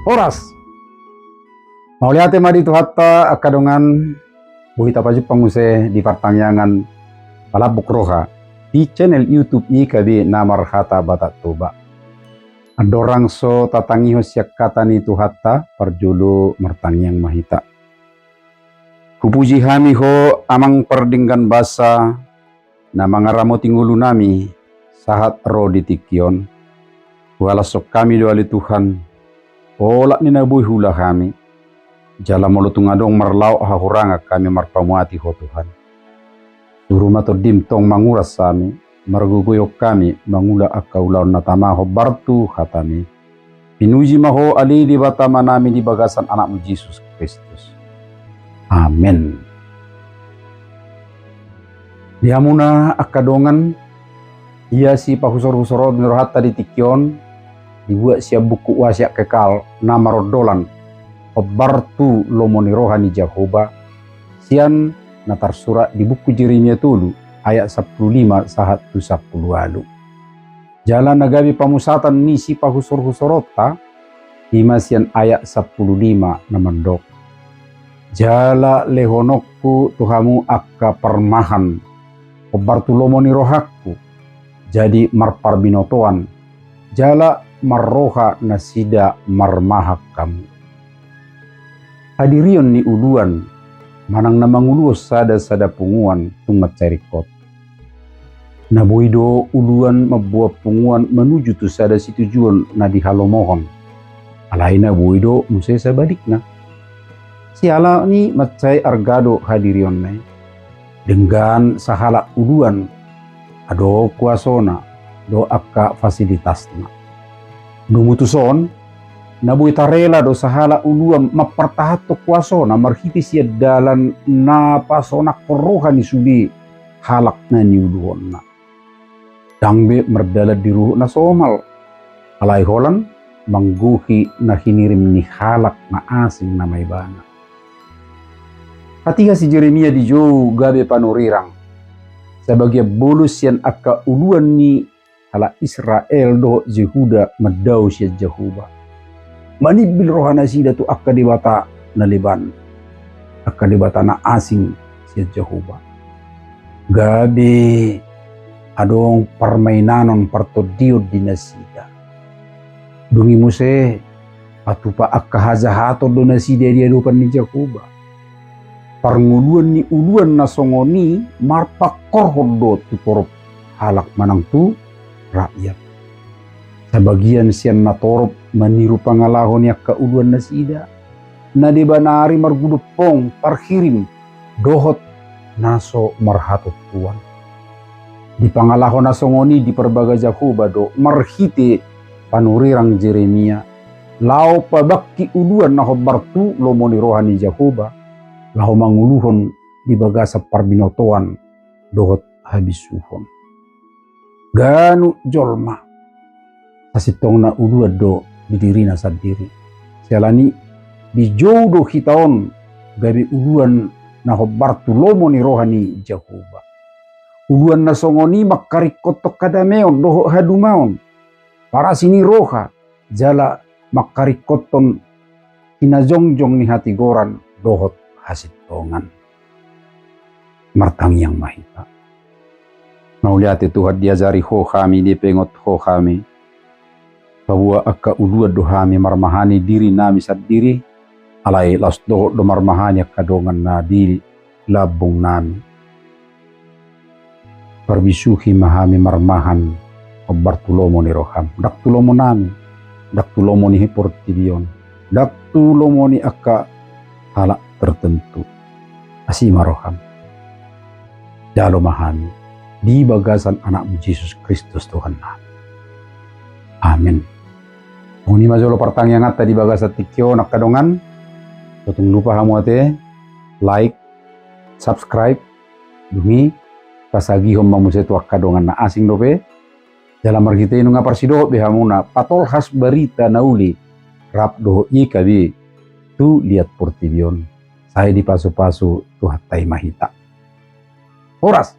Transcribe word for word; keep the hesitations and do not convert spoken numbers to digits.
Horas. Mauliate ma di Tuhanta, angka dongan. Boi tapajumpang muse di partangiangan Palambok Roha di channel YouTube I K B na marhata Batak Toba. Andorang so tatangihon sian hata ni Tuhanta, parjolo martangiang ma hita. Hupuji hami Ho, Amang pardenggan basa, na mangaramoti ngolunami sahat ro di tingki on. Huhalashon hami do ale Tuhan, olat ni na boi huula hami. Jala molo tung adong marlaok hahurangan, hami marpamuati Ho Tuhan. Suru ma Tondim tong manguras hami, margogoihon hami mangula angka ulaon na tama hombar tu hataMi. Pinuji ma Ho ale Debata Amanami di bagasan Anakmu Jesus Kristus. Amen. Di hamuna angka dongan, ia sipahusorhusoron ni rohanta di tingki on, dibuat sian buku Wasiat Kekal na marondolan hombar tu lomo ni roha ni Jahowa, sian na tarsurat di buku Jeremia tolu ayat sampulu lima sahat tu sampulu ualu. Jala na gabe pamusatan ni sipahusorhusoronta, i ma sian ayat sampulu lima na mandok: Jala lehononku tu hamu angka parmahan hombar tu lomo ni rohangku, jadi marparbinotoan, jala marroha nasida marmahak hamu. Hadirion ni uluan manang na manguluhon sada-sada punguan tung mansai ringkot. Na boi do uluan mamboan punguan manuju tu sada situjuon na dihalomohon. Alai na boi do muse sabalikna. Siala ni mansai arga do hadirionna i. Denggan sahalak uluan adong kuasona dohot angka fasilitasna. Dung tuson, na boi tarela do sahalak uluan mampartahanhon kuasona marhite sian dalan na pasonanghon roha ni sude halak na niuluhonna. Ndang be mardalan di ruhut na somal, alai holan manggohi na hinirim ni halak na asing nama ibana. Hatiha si Jeremia dijou gabe panurirang, sabagian bolus sian angka uluan ni halak Israel dohot Jehuda mandao sian Jahowa. Manimbil roha nasida tu angka debata na leban, angka debata na asing sian Jahowa. Gabe adong parmainanon partondion di nasida. Dung i muse patupa angka hajahaton do nasida di adopan ni Jahowa. Parngoluan ni uluan na songon i marpangkorhon do tu torop halak manang tu rakyat. Sabagian sian na torop maniru pangalaho ni angka uluan nasida, na deba nari margudompong parhirim dohot na so marhatontuan. Di pangalaho na songon i diparbaga Jahowa do marhite panurirang Jeremia, laho pabangkit uluan na hombar tu lomo ni roha ni Jahowa, laho manguluhon di bagasan parbinotoan dohot habisuhon. Ganup jolma sasintongna uluan do di dirina sandiri. Siala ni i dijou do hita on gabe uluan na hombar tu lomo ni roha ni Jahowa. Uluan na songon i mangkaringkothon hadameon dohot hadumaon, parasi ni roha, jala mangkaringkothon hinajongjong ni hatigoran dohot hasintongan. Martangiang ma hita. Mauliate Tuhan, diajari Ho hami, dipaingot Ho hami. Paboa angka uluan do hami marmahani dirinami sandiri, alai laos dohot do marmahani angka dongan na di lambungnami. Parbisuhi ma hami marmahan hombar tu lomo ni roham, ndang tu lomonami, ndang tu lomo ni portibi on, ndang tu lomo ni angka halak tertentu. Asi ma roham. Jalo ma hami di bagasan Anakmu Jesus Kristus Tuhannami. Amen. Songon i ma jolo partangianganta di bagasan tingki on angka dongan. Tung lupa hamu ate like, subscribe, dung i pasagihon ma muse tu angka dongan na asing dope. Jala marhite i nunga parsidohot be hamuna patolhas barita na uli rap dohot I K B tu liat portibi on. Sai dipasupasu Tuhanta i ma hita. Horas.